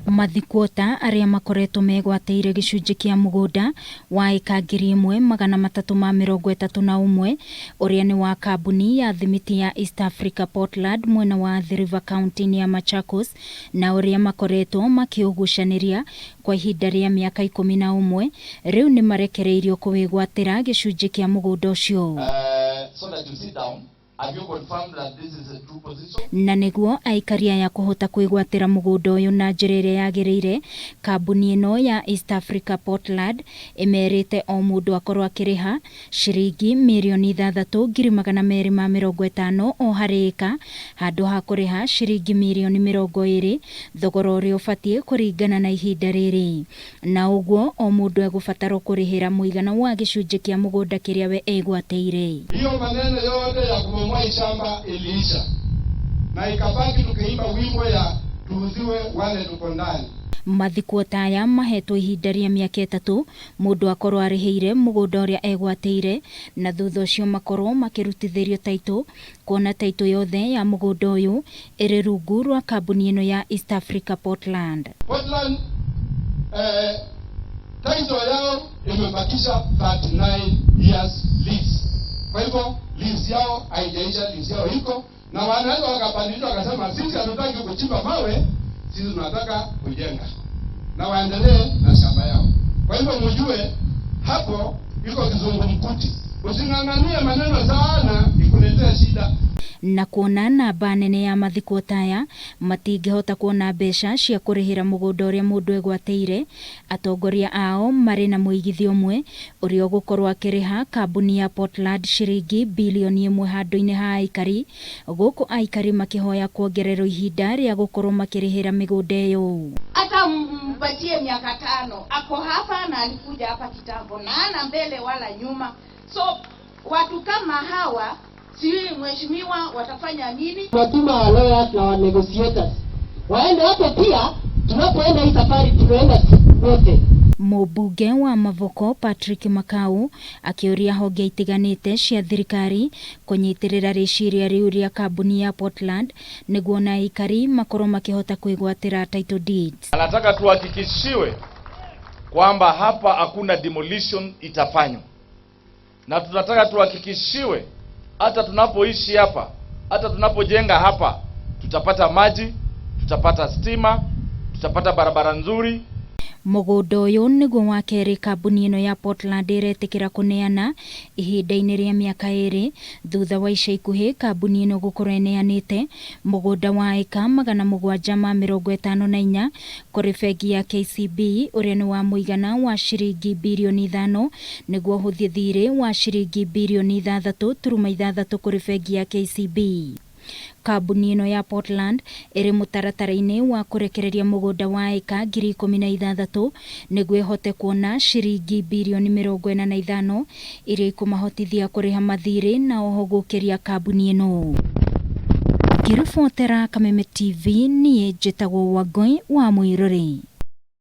Mathikuota arĩa makoretwo megwatĩire gĩcunjĩ kĩa mũgũnda wa ĩka 1331 ũrĩa nĩ wa kambuni ya thimiti ya East Africa Portland mwena wa Athi River kauntĩ-inĩ ya Machakos na ũrĩa makoretwo makĩũgucanĩria kwa ihinda rĩa mĩaka 11 rĩu nĩ marekereirio kũwĩgwatĩra gĩcunjĩ kĩa mũgũnda ũcio. So that you sit down. Have you confirmed that this is a true position? Na nĩguo aikari aya kũhota kwĩgwatĩra mũgũnda ũyũ na njĩra ĩrĩa yagĩrĩire, kambuni ĩno ya East Africa Portland ĩmerĩte o mũndũ akorwo akĩrĩha ciringi 6,250,000 o harĩ ĩka, handũ ha kũrĩha ciringi mirioni 20, thogora ũrĩa ũbatiĩ kũringana na ihinda rĩrĩ. Na ũguo o mũndũ egũbatarwo kũrĩhĩra mũigana wa gĩcunjĩ kĩa mũgũnda kĩrĩa we egwatĩire. Hiyo maneno yote ya kubomoa hii shamba iliisha na ikabaki tukiimba wimbo ya tuuziwe wale tuko ndani. Mathikuota aya mahetwo ihinda rĩa mĩaka 3 mũndũ akorwo arĩhĩire mũgũnda ũrĩa egwatĩire, na thutha ũcio makorwo makĩrutithĩrio taitũ, kuona taitũ yothe ya mũgũnda ũyũ ĩrĩ rungu rwa kambuni ĩno ya East Africa Portland. Portland title yao imebakisha 39 years lease. Kwa hivyo lease yao haijaisha, lease yao iko na wanaweza wakabadilishwa wakasema sisi hatutaki kuchimba mawe, sisi tunataka kujenga, na waendelee na shamba yao. Kwa hivyo mjue hapo iko kizungumkuti, using'ang'anie maneno sana ikuletee shida. Na kuona namba nene ya mathikuota aya matingĩhota kuona mbeca cia kũrĩhĩra mũgũnda ũrĩa mũndũ egwatĩire, atongoria ao marĩ na mũigithio ũmwe ũrĩa ũgũkorwo akĩrĩha kambuni ya Portland ciringi 1 bilioni handũ-inĩ ha aikari, gũkũ aikari makĩhoya kuongererwo ihinda rĩa gũkorwo makĩrĩhĩra mĩgũnda ĩyo. Hata mpatie miaka 5, ako hapa na alikuja hapa kitambo na hana mbele wala nyuma. So watu kama hawa sijui mheshimiwa watafanya nini? Tunatuma lawyers na wa negotiators waende hapo pia. Tunapoenda hii safari tunaenda wote. Mũmbunge wa Mavoko Patrick Makau akĩũria honge itiganĩte cia thirikari kũnyitĩrĩra rĩciria rĩu rĩa kambuni ya Portland nĩguo na aikari makorwo makĩhota kwĩgwatĩra title deeds. Anataka tuhakikishiwe kwamba hapa hakuna demolition itafanywa, na tunataka tuhakikishiwe hata tunapoishi hapa, hata tunapojenga hapa, tutapata maji, tutapata stima, tutapata barabara nzuri. Mũgũnda ũyũ nĩguo wa kerĩ kambuni ĩno ya Portland ĩretĩkĩra kũneana ihinda-inĩ rĩa mĩaka 2, thutha wa ica ikuhĩ kambuni ĩno gũkorwo ĩneanĩte mũgũnda wa ĩka 754 kũrĩ bengi ya KCB ũrĩa nĩ wa mũigana wa ciringi 5 birioni nĩguo ũhũthie thirĩ wa ciringi 6.6 birioni kũrĩ bengi ya KCB. Kambuni ĩno ya Portland ĩrĩ mũtaratara-inĩ wa kũrekereria mũgũnda wa ĩka 16,000 nĩguo ĩhote kuona ciringi 45 birioni iria ikũmahotithia kũrĩha mathirĩ na oho gũkĩria kambuni ĩno. Ngĩribotera Kameme TV, niĩ njĩtagwo Wangũi wa Mũirũrĩ.